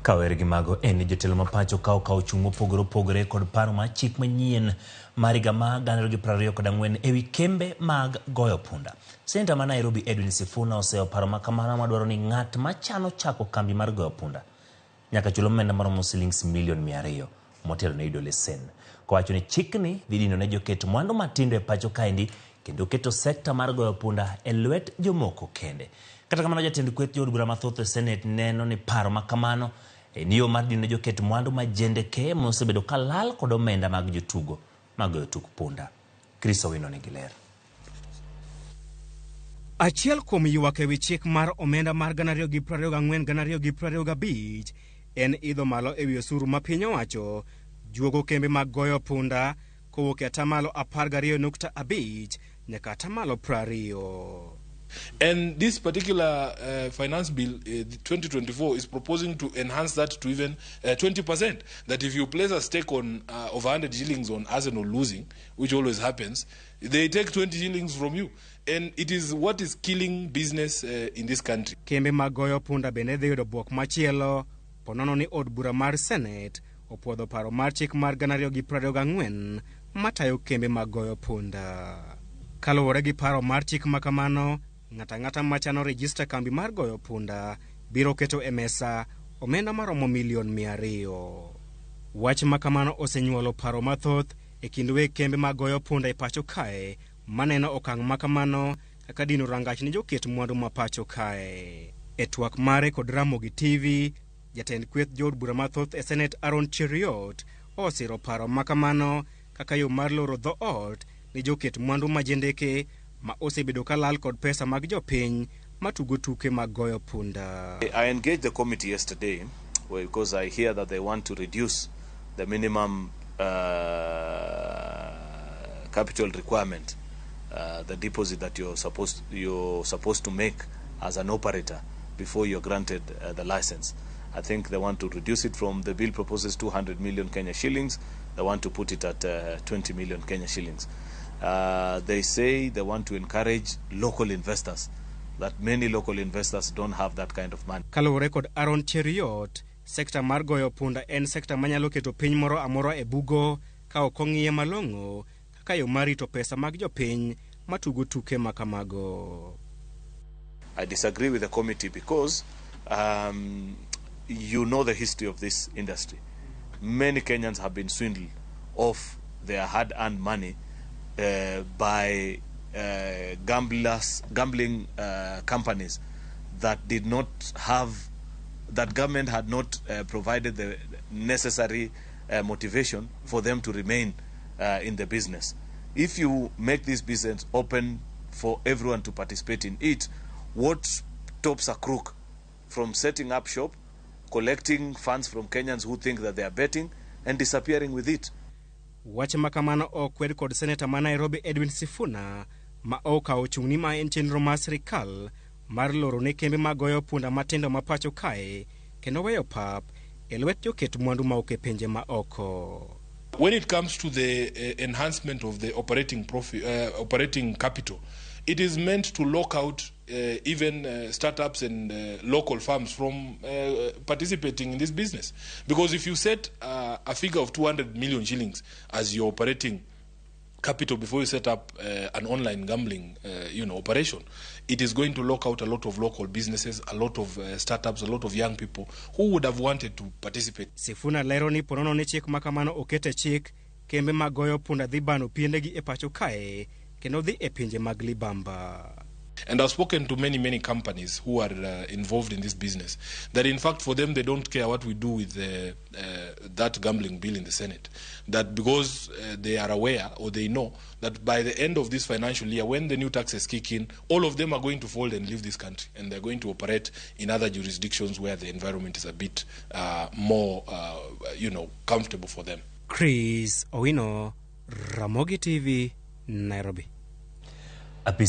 Kawer gi mago en ni jotelo ma pacho ka okawo chung' mopogore opogore kod paro mar chik manyien mar higa mar 2024 ewi kembe mag goyo punda. Seneta ma Nairobi Edwin Sifuna oseyo paro ma kamano madwaro ni ng'at machano chako kambi mar goyo punda nyaka chul omenda maromo silings milion 200 motelo ne yudo lesen. Kowacho ni chikni dhi dino ne joket mwandu matindo e pacho kaendi kendo keto sekta mar goyo punda e lwet jomoko kende. Kata kamano jatend kweth jood bura mathoth e Senate neno ni paro ma kamano en yo mar dino ne joket mwandu ma jendeke mosebedo ka lal kod omenda mag jotugo mag goyo tuk punda. Chris Owino nigi ler. Achiel kuom ywak ewi chik mar omenda mar 2024-2025 en idho malo ewi osuru ma piny owacho juogo kembe mag goyo punda kowuok e atamalo 12.5 nyaka atamalo 20. And this particular finance bill, 2024, is proposing to enhance that to even 20%. That if you place a stake on of 100 shillings on Arsenal losing, which always happens, they take 20 shillings from you. And it is what is killing business in this country. Kembe mag goyo punda bende dhi yudo bwok machielo ponono ni od bura mar Senate opuodho paro mar chik mar 2024 matayo kembe mag goyo punda. Kaluwore gi paro mar chik makamano, ng'ato ang'ata machano rejista kambi mar goyo punda biro keto e mesa omenda maromo milion 200. Wach makamano osenyuolo paro mathoth e kind weg kembe mag goyo punda e pacho kae maneno okang' makamano kaka dino rangach ne joket mwandu ma pacho kae. E twak mare kod Ramogi TV, jatend kweth jood bura mathoth e Senate Aaron Cheruiyot osiro paro makamano kaka yo mar loro dho ot ne joket mwandu ma jendeke ma osebedo ka lal kod pesa mag jopiny matugo tuke mag goyo punda. I engaged the committee yesterday because I hear that they want to reduce the minimum capital requirement, the deposit that you're supposed to make as an operator before you're granted the license. I think they want to reduce it from, the bill proposes 200 million Kenya shillings. They want to put it at 20 million Kenya shillings. They say they want to encourage local investors, that many local investors don't have that kind of money. Kaluwore kod Aaron Cheruiyot, sekta mar goyo punda en sekta manyalo keto piny moro amora e bugo ka ok ong'iye malong'o kaka yo mar rito pesa mag jopiny matugo tuke makamago. I disagree with the committee because you know the history of this industry. Many Kenyans have been swindled of their hard-earned money by gamblers, gambling companies that did not have, that government had not provided the necessary motivation for them to remain in the business. If you make this business open for everyone to participate in it, what stops a crook from setting up shop, collecting funds from Kenyans who think that they are betting, and disappearing with it? Wach ma kamano okwed kod seneta ma Nairobi Edwin Sifuna ma okawo chung' ni ma en chenro mar sirikal mar loro ne kembe mag goyo punda matindo ma pacho kae kendo weyo pap e lwet joket mwandu ma ok e pinje ma oko. When it comes to the enhancement of the operating profit, operating capital, it is meant to lock out even startups and local firms from participating in this business. Because if you set a figure of 200 million shillings as your operating capital before you set up an online gambling operation, it is going to lock out a lot of local businesses, a lot of startups, a lot of young people who would have wanted to participate. Sifuna lero ni ponono ni chik ma kamano oket e chik, kembe mag goyo punda dhi bano piendegi e pacho kae kendo dhi e pinje mag libamba. And I've spoken to many, many companies who are involved in this business, that in fact for them, they don't care what we do with that gambling bill in the Senate. That because they are aware or they know that by the end of this financial year, when the new taxes kick in, all of them are going to fold and leave this country. And they're going to operate in other jurisdictions where the environment is a bit more comfortable for them. Chris Owino, Ramogi TV, Nairobi. Apisi